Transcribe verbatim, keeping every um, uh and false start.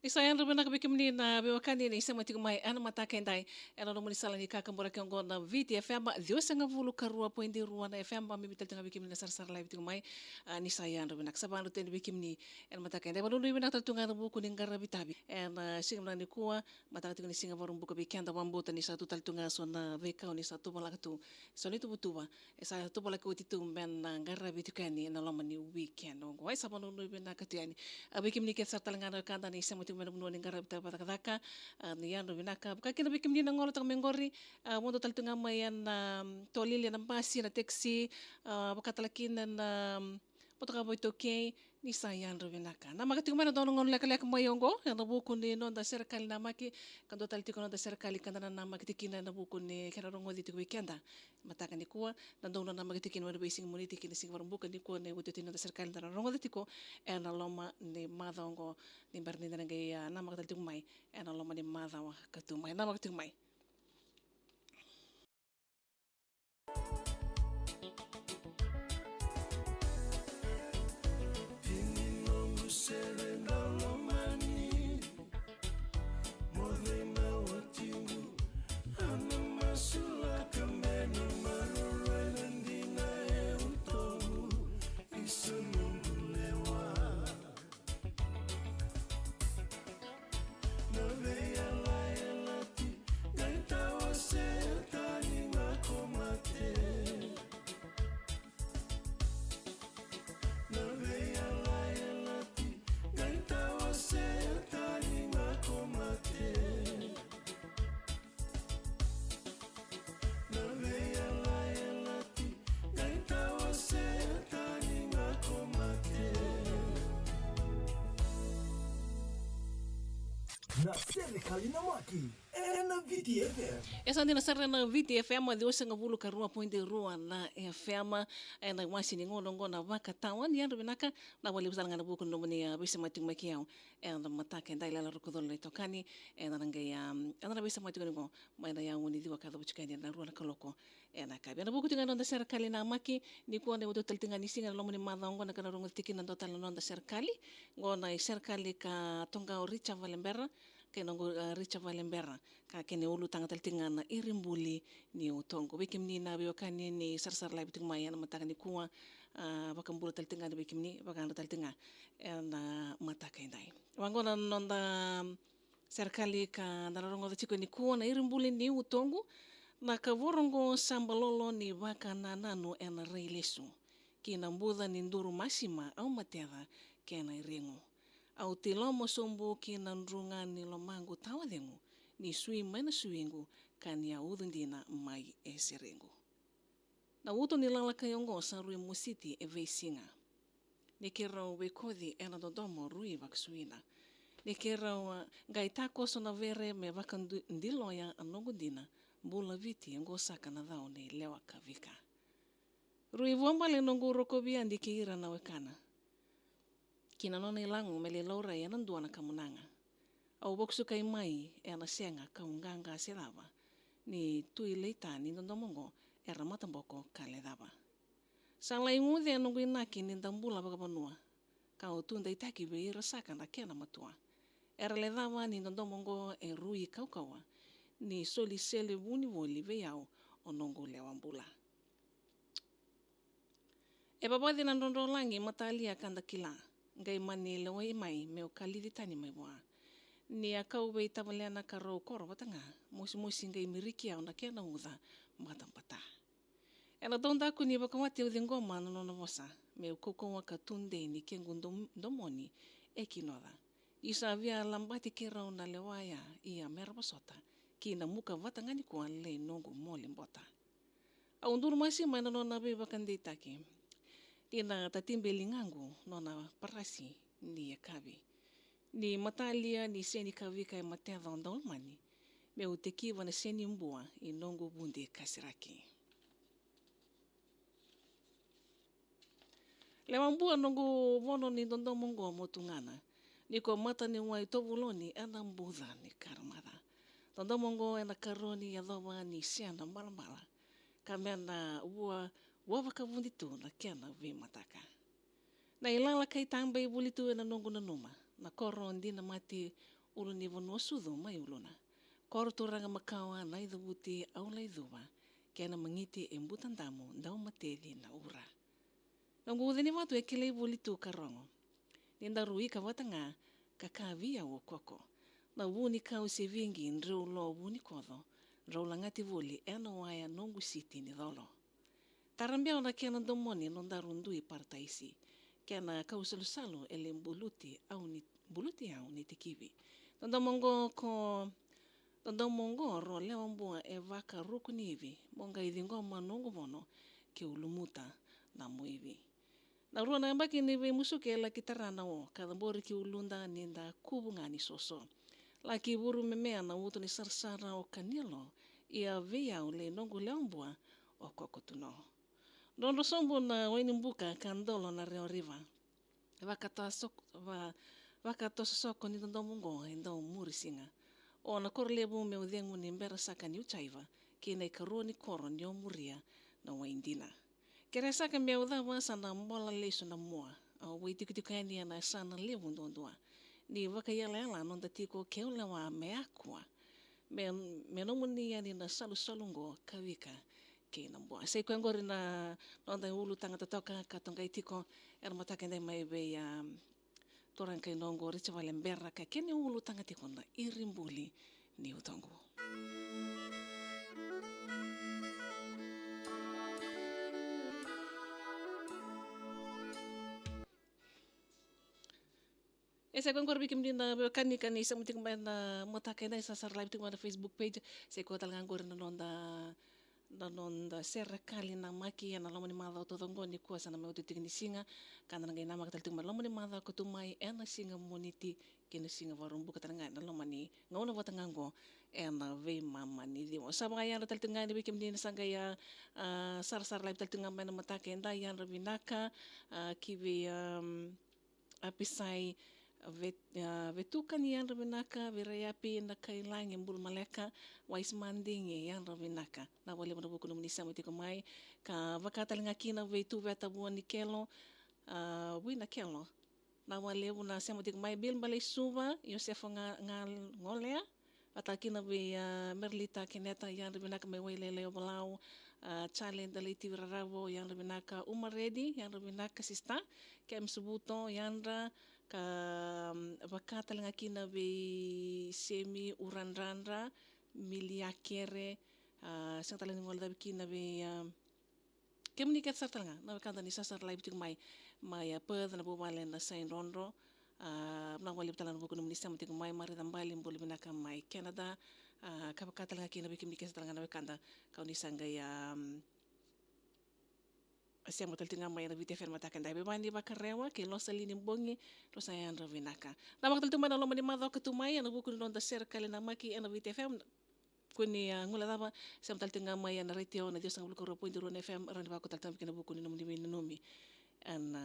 Ni sa yadra vinaka vei kemuni na veiwekani ni sema tiko mai ena mataka edai ena nomuni sala ni kakaburaki oqo na Viti F M, ciwasagavulu ka rua poidi rua na F M. Bibi tale tu ga vei kemuni na sarasara live tiko mai. A, ni sa yadra vinaka, sa vakadrotani vei kemuni ena mataka edai. Vanuinui vinaka tale tu ga ena vuku ni qaravi tavi ena siga vinaka nikua, mataka tiko ni siga Vakaraubuka vei keda. Vakabauta ni sa tu tale tu ga so na veikau ni sa tuvalaka tu, so na ituvatuva e sa tuvalaki oti tu me na qaravi tiko yani ena loma ni weekend oqo. E sa vanuinui vinaka tu yani. A, vei kemuni kece sara tale ga na wekada ni sema tiko mai na vanua ni qaravi tavi vakacakacaka, a, ni yadra vinaka. Vaka kina vei kemuni na golotaka mai qori, a, vodo tale tu ga mai ena, am, tolili ena basi, na taxi, a, vaka tale kina na, am, motoka vakaitaukei, ni sa yadra vinaka. Namaka tiko mai na dua na gauna lekaleka mai oqo ena vuku ni noda serekali namaki, ka dua tale tiko na noda serekali ka da nanamaki tiko kina ena vuku ni kena rogoci tiko vei keda. Mataka nikua, da dau nanamaki tiko kina mai na veisiga Moniti ki na siga Vakaraubuka nikua na iotioti ni noda serekali da na rogoca tiko ena loma ni macawa oqo, ni bera ni da na qai, a, namaka tale tiko mai ena loma ni macawa ka tu mai. Namaka tiko mai. Na serekali namaki ena Viti F M. E sa dina sara na Viti F M, ciwasagavulu ka rua poidi rua na F M, ena iwase ni gauna oqo na Vakatawa. Ni yadra vinaka, na vakalevu sara ga ena vuku ni nomuni, a, veisemati tiko mai kei au ena mataka edai, Lala Rukucolo na itokani. Eda na qai, am, eda na veisemati tiko qo mai na yago ni ciwa ka yaco tiko yani ena rua na kaloko ena yakavi. Ena vuku tiko ga na noda serekali namaki nikua, na iotioti tale tiko ga ni siga ena loma ni macawa oqo, na kena rogoci tiko kina na dua tale na noda serekali. Qo na iserekali ka toqa o Richa Valebera, kei noqu, a, Richa Valebera, ka kena ulutaga tale tiko ga na Iribuli ni Utoqu. Vei kemuni na veiwekani ni sarasara live tiko mai ena mataka nikua, a, vakabula tale tiko ga vei kemuni, vakayadra tale tiko ga ena mataka edai. Vaqo na noda serekali ka da na rogoca tiko nikua, na Iribuli ni Utoqu. Na kavoro oqo sa balolo ni vakanananu ena rai lesu, ki na buca ni duru masima au mateca kena iregu. Au tilomo sobu ki na druga ni lomaqu tawa cegu, ni sui mai na suiqu ka ni a ucu dina mai e seregu. Na uto ni lalakai oqo sa rui mositi e veisiga. Ni keirau veikoci ena dodomo rui vakasuina. Ni keirau, a, qai takoso na vere me vakadiloya a noqu dina, bula Viti oqo saka na cau nei lewa ka vika. Rui vuabale noqu rokovi Adi kei ira na wekana, ki na nona ilagu me lai laurai ena dua na kamunaga. Au vakusukai mai ena sega kau qaqa se cava, ni tui laita ni dodomo oqo era mataboko ka lecava. Sa lai guce noqu inaki ni da bula vakavanua, kau tudaitaki vei ira saka na kena matua. Era lecava ni dodomo oqo e rui kaukauwa, ni soli sele vuni voli vei au o noqu lewa bula. E vavaci na drodrolagi matalia ka da kila, qai mani lewai mai meu kalici tani mai vua. Ni a kau vei tavalena ka rau koro vata ga, mosimosi qai miriki au na kena uca batabata. Ena taudaku ni vakawati au ciqoma na nona vosa, meu kaukauwa ka tudei ni kequ dom-, domoni e kinoca. Ni sa via labati keirau na lewa ya, ia mera vosota, ki na muka vata ga nikua lei noqu moli bota. Au duru masima ena nona veivakadeitaki. Ni na tatibe ligaqu nona parasi ni yakavi. Ni matalia ni seni kavika e mateca o daulomani, meu tekiva na seni bua i noqu vudi kasiraki. Lewa bua noqu vono ni dodomo oqo mo tugana. Ni ko mata ni wai tovuloni ena buca ni karamaca. Dodomo oqo ena karoni yacova ni sena balabala. Ka me na vua, vua vakavudi tu na kena veimataka. Na ilala kai tabe i vuli tu ena noqu nanuma. na koro Dinamati, ulunivanua sucu mai Uluna. Koro turaga makawa na icavuti au lai cuva, kena magiti e Butadamu dau mateci na ura. Noqu uca ni vatu e kilai voli tu ka rogo. Ni daru ika vata ga ka ka vei au o koko. Na vu ni kau se vigi dreu lo vu ni koco, drau lagati voli ena waya noqu siti ni colo. Tara beo na kena domoni nodaru dui parataisi. Kena kau salusalu e le buluti au ni, buluti au ni tikivi. Dodomo oqo ko, dodomo oqo ro lewa bua e vakaruku ni ivi. Mo qai ciqoma noqu vono ke u lumuta na moivi. Na rua na yabaki ni veimusuki e laki tara na o, ka cabori ki uluda ni da kuvu ga ni soso. Laki vuru memea na uto ni sarasara o Kanilo, ia vei au le noqu lewa bua o koko tuno. Drodro sobu na waini buka ka dolo na reoriva. Vakatosoko, va, vakatososoko ni dodomo oqo e dau muri siga. O na koro levu meu cegu ni bera saka niu jaiva, kei na ikarua ni koro niu muria na waidina. Kere saka meu cava sa na bola lesu na mua. Au vaitikotiko yani ena yasana levu duadua. Ni vakaiyalayala noda tiko keu lewa me akua. Me, me nomuni yani na salusalu oqo ka vika kei na bua. Sa i koya oqori na noda ulutaga totoka ka toqai tiko ena mataka edai mai vei, a, turaga kai noqu Richie Valebera ka kena ulutaga tiko na iribuli ni utoqu. E sa i koya oqori vei kemuni na veiwekani ka ni sema tiko mai na mataka edai, sa sara live tiko mai na Facebook page. Sa i koya tale ga oqori na noda, na noda Serekali Namaki ena loma ni macawa taucoko oqo, nikua sa na mai oti tiko ni siga. Ka da na qai namaka tale tiko mai loma ni macawa ka tu mai ena siga Moniti kei na siga Vakaraubuka tale ga ena loma ni gauna vata ga oqo ena veimama ni ciwa. Sa vakayadra tale tiko ga yani vei kemuni na sa qai a, a, sarasara live tale tiko ga mai na mataka edai, yadra vinaka, a, ki vei, am, Apisai, Vet-, a, Vetuka, ni yadra vinaka, vei Raiapi Nakailagi, Bulumaleka, Waisimadigi, yadra vinaka. Na vakalevu na vuku nomuni sema tiko mai, ka vaka tale ga kina vei Tuveta Vuanikelo, a, Vuinakelo. Na vakalevu na sema tiko mai, Bill Baleisuva, Iosefa Ga-, Ga-, Golea, vata kina vei, a, Merlita Keneta, yadra vinaka mai Wailailai, Ovalau, a, Charlie Dalaitivi Raravo, yadra vinaka, Uma Redi, yadra vinaka, sista, Kem Suvuto, yadra, ka, mm, vaka tale ga kina vei Semi Uradradra, Milia Kere, a, sega tale ni guilecavi kina vei, a, kemuni kece sara tale ga na wekada ni sasara live tiko mai, mai, a, Perth, na vuvale na Saidrodro. A, na vakalevu tale ga na vuku nomuni sema tiko mai, Marica Bali, bula vinaka mai Canada. A, ka vaka tale ga kina vei kemuni kece sara tale ga na wekada, kau ni sa qai, a, mm, sema tale tiko ga mai ena Viti FM mataka edai. Vei Vani Vakarewa kei Losalini Bogi, rau sa yadra vinaka. Na vaka tale tiko mai na loma ni macawa ka tu mai ena vuku ni noda Serekali Namaki ena Viti FM. Kua ni, a, guilecava, sema tale tiko ga mai ena retio na ciwasagavulu ka rua poidi rua na FM, rawa ni vakau tale tiko ga mai kina vuku ni nomuni veinanumi. Ena